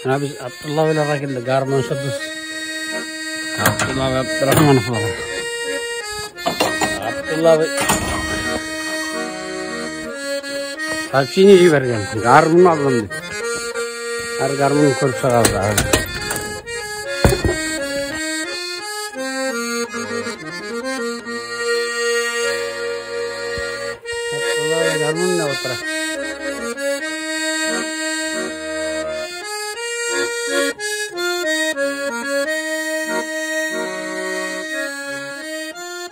Менә без Абдулла белән килдек, гармунчы дус. Абдулла Абдрахмановлар. Абдулла сообщение җибәргән. Гармун алдым дип. Һәр гармун күреп чыгабыз. Абдулла гармунда утыра.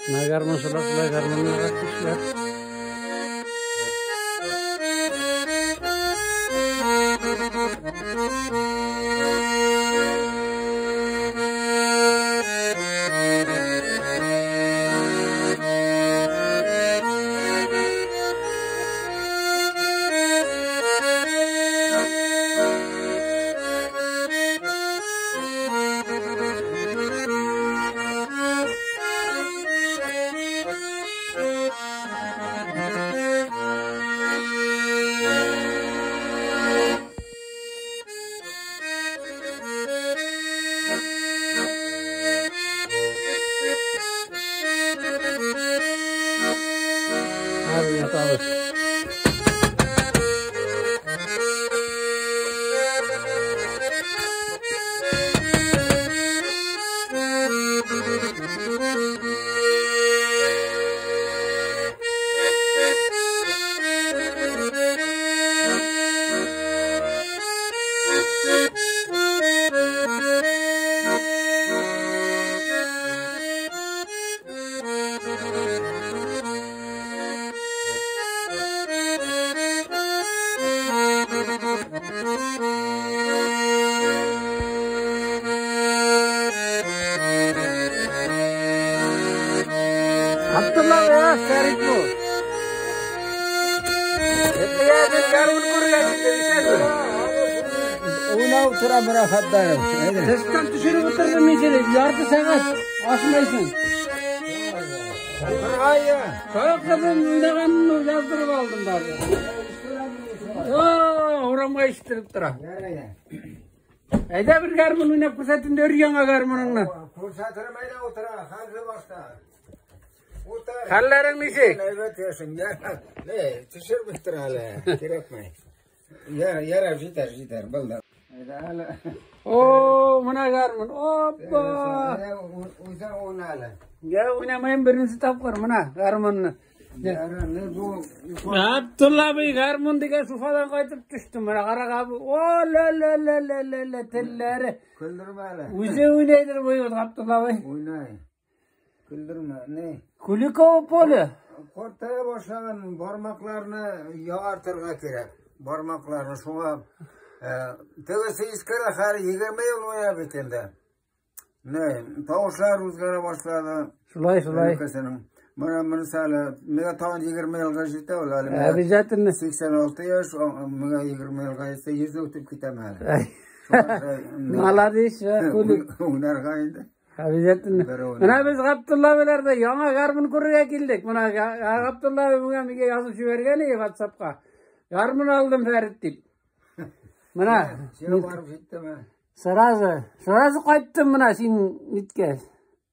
Менә гармунчылар шулай гармуннарга күчтеләр. Хәзер ятабыз. Абдулла я Фәрит бу. Әйдә без гармун күрергә килдек, ишәсең. Уйнап торам рәхәтләнеп. Әйдә. Тыштан төшереп утырдым мин сине, ярты сәгать ашмайсың. Ай, Кызым уйнаганын яздырып алдым даже. О, урамга ишеттереп тора. Әйдә бер гармун уйнап күрсәт инде өр-яңа гармуныңны. Күрсәтерем әйдә утыра, хәзер башта. Утыр. Хәлләрең ничек? Әйбәт яшим. Не, төшереп тор әле, кирәкми. Яра, яра, җитәр, җитәр, булды. Әйдә әле. О, менә гармун. Опа! Үзең уйна әле. Я уйнамыйм беренче тапкыр менә гармунны. Яра, не бу? Абдулла абый гармун дигән Уфадан кайтып төштем. Менә кара абый. О, ла ла ла ла ла ла телләре. Көлдермә әле. Үзе уйнайдыр бу егет Абдулла абый. Уйнай. Көлдермә, не? Куликово поле. Картая башлаган бармакларны яңартырга кирәк. Бармакларны шуңа тегесе искерә хәзер 20 ел уйнап бит инде. Не, тавышлар үзгәрә башлады. Шулай, шулай. Кешенең. Менә монысы әле миңа тагын 20 елга җитә ул әле. Миңа Обязательно. 86 яшь, миңа 20 елга җитсә 100 үтеп китәм әле. Молодец, Кулик. Уйнарга инде. Обязательно. Бер уйна. Менә без Габдулла беләрдә яңа гармун күрергә килдек. Менә Габдулла абый миңа язып җибәргән иде WhatsAppка. Гармун алдым Фәрит дип. Менә Сиңа барып җиттеме? сразу, сразу кайттым менә син ниткә.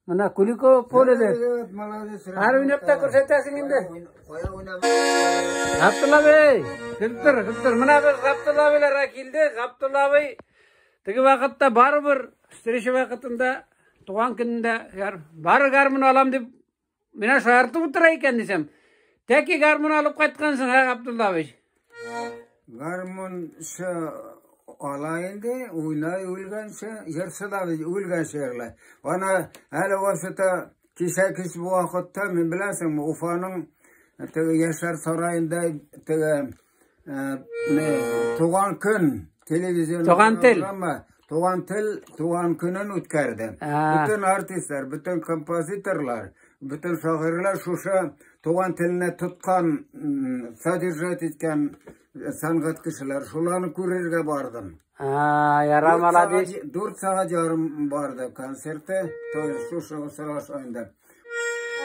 Менә Куликово поледа. Evet, молодец. Һәр уйнап та күрсәтәсең инде. Кая уйнап? Габдулла абый, көлтер, көлтер. Менә без Габдулла абыйларга килдек. Габдулла абый теге вакытта барыбер встреча вакытында туган көнендә бары гармун алам дип менә шаяртып утыра икән дисәм. Тәки гармун алып кайткансың, ха, Габдулла абый. Гармунчы ала инде, уйнай үлгәнче, җырчы да үлгәнче җырлай. Аны әле вакытта кичә кич бу вакытта мин беләсеңме, Уфаның теге Яшьләр сараенда теге не, туган көн телевизион Туган тел. программа, Туган тел, туган көнен үткәрде. Бөтен артистлар, бөтен композиторлар, бөтен шагыйрьләр шушы туган теленә тоткан, содержать иткән сәнгать кешеләр, шуларны күрергә бардым. Яра, молодец. 4 сәгать ярым барды концерты, то есть шушы сыра айында.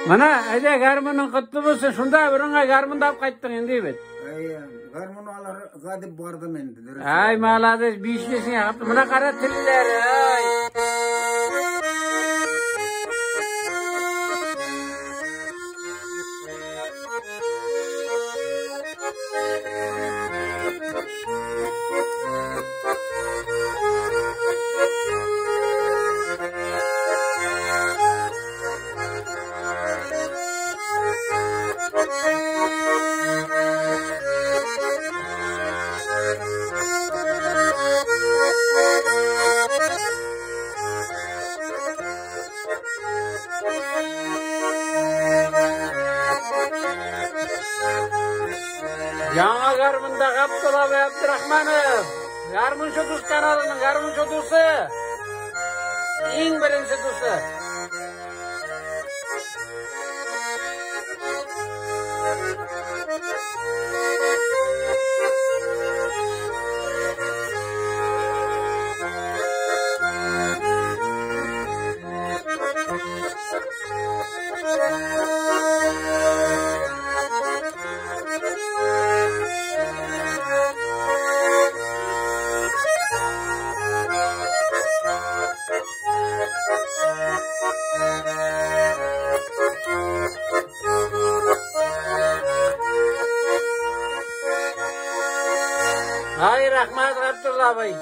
Менә, әйдә, гармуның котлы булсын, шунда урынга гармун да алып кайттың инде бит. Әйе, гармун алырга дип бардым инде, дөрес. Ай, молодец, бишлесең. Менә кара телләре, ай. Яңа гармунда Габдулла абый Абдрахманов. Гармунчы дус каналының гармунчы дусы. Иң беренче дусы. Ай, рәхмәт, Габдулла абый.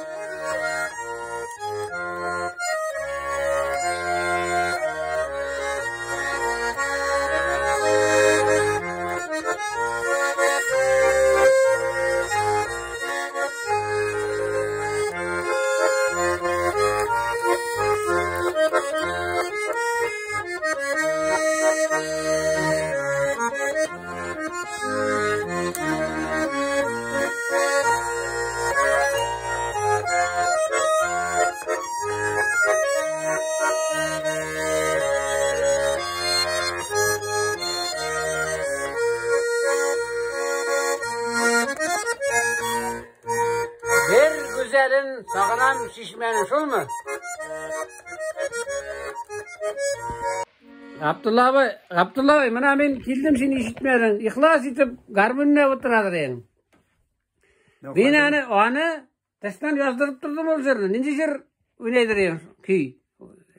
Бер гүзәлен сагынам чишмәнең, шулмы? Габдулла абый, Габдулла абый, менә мин килдем, син ишетмәдең. Ихлас итеп гармун уйнап утырадыр идең. Мин аны тыштан яздырып тордым ул җырны. Нинди җыр уйнайдыр идең, көй?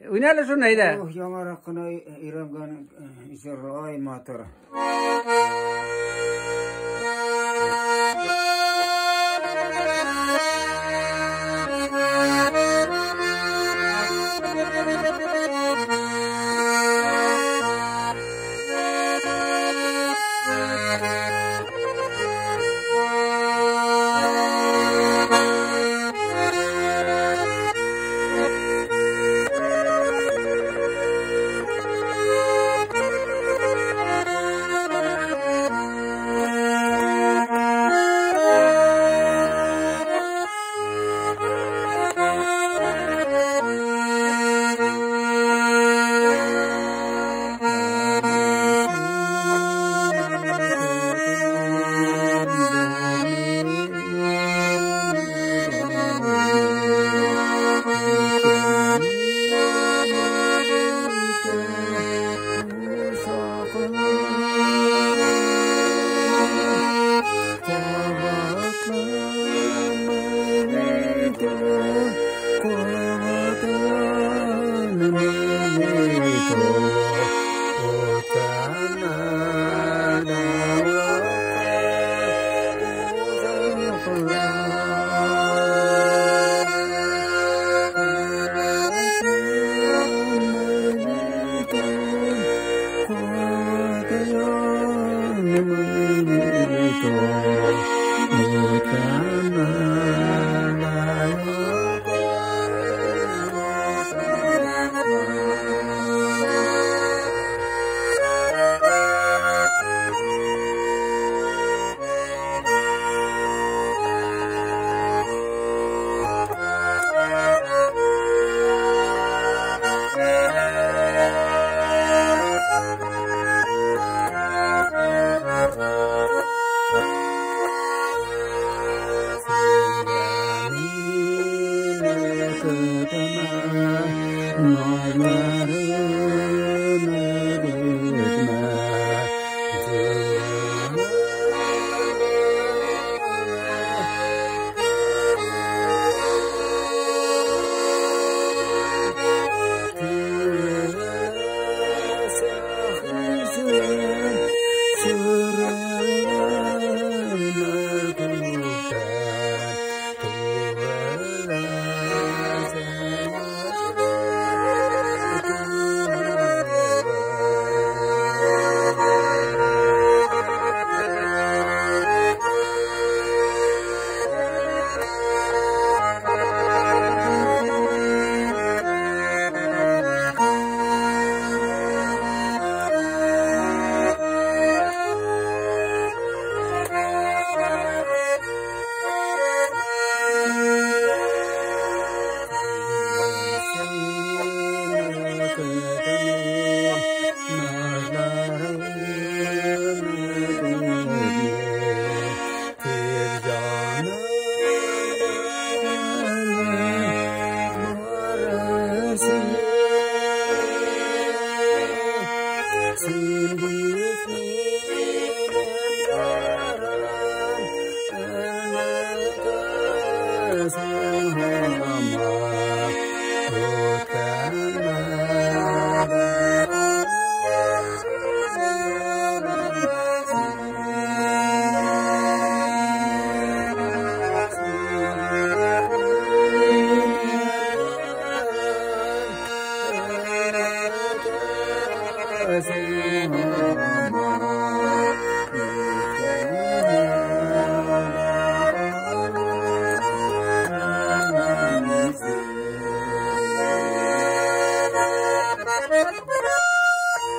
Уйна әле шуны, әйдә. Ох, яңарак кына өйрәнгән җыр, ай, матур.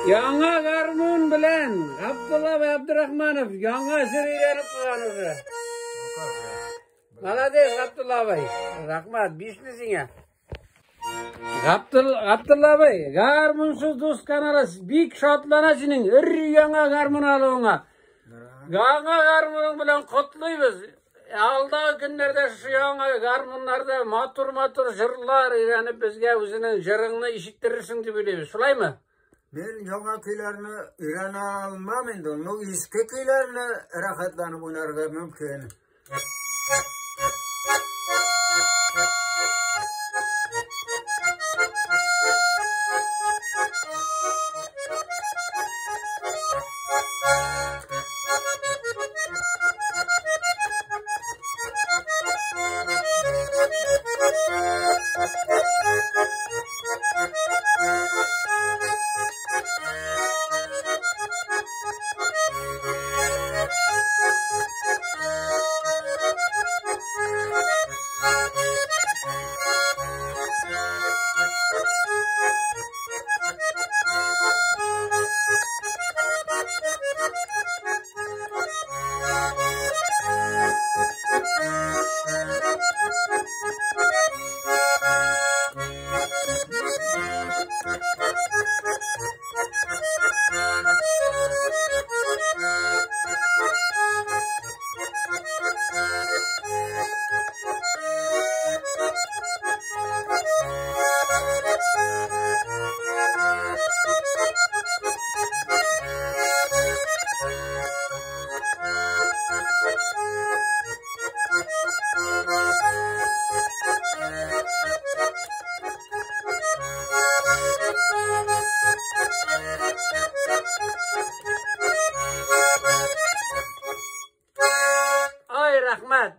Яңа гармун белән Габдулла абый Абдурахманов яңа җыр өйрәнеп куйган уже. Молодец, Габдулла абый. Рәхмәт, бишле сиңа. Габдулла абый, гармунсыз дус каналы бик шатлана синең өр яңа гармун алуыңа. Яңа гармуның белән котлыйбыз. Алдагы көннәрдә шушы яңа гармуннарда матур-матур җырлар өйрәнеп безгә үзенең җырыңны ишеттерерсең дип уйлыйбыз. Шулаймы? Мин яңа көйләрне өйрәнә алмам инде, но иске көйләрне рәхәтләнеп уйнарга мөмкин. Ай, рәхмәт.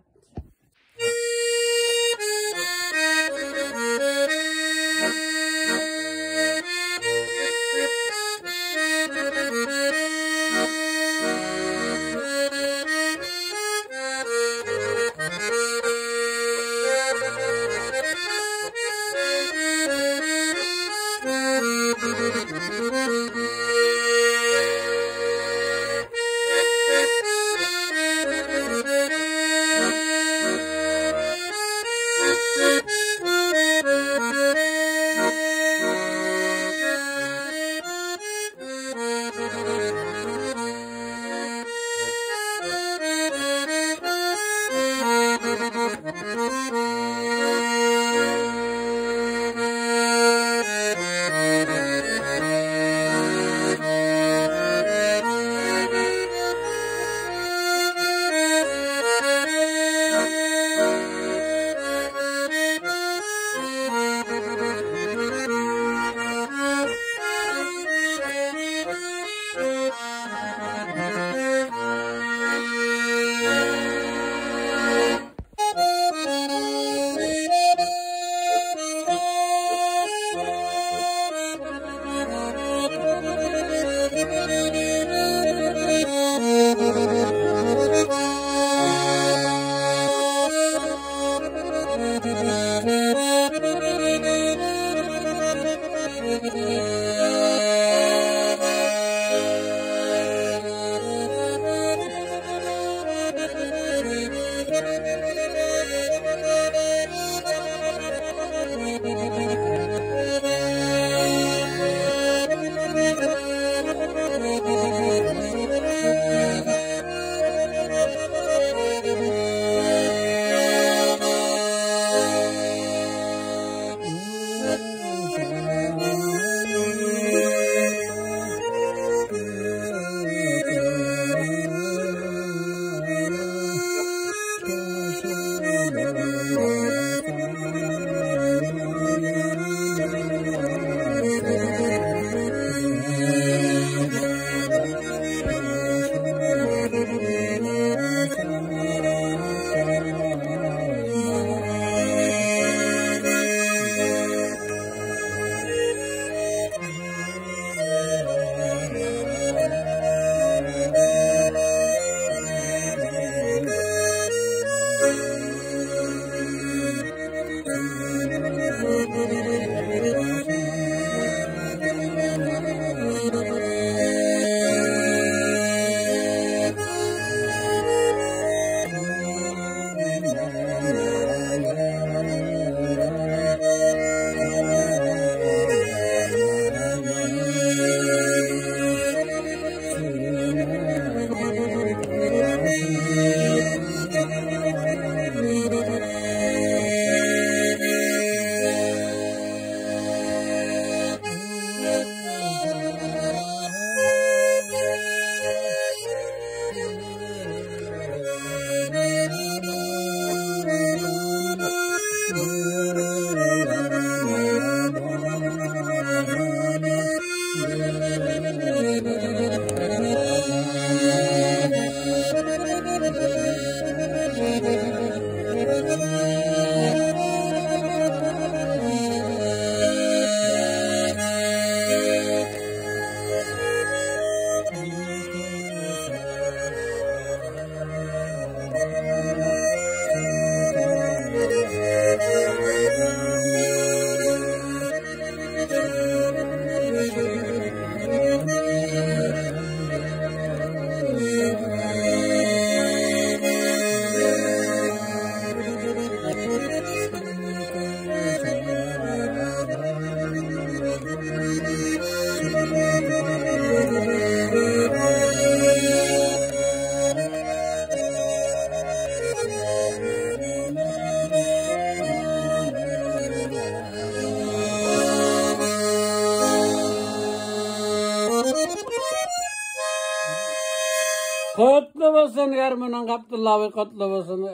Котлы булсын, гармуның Габдулла абый, котлы булсын.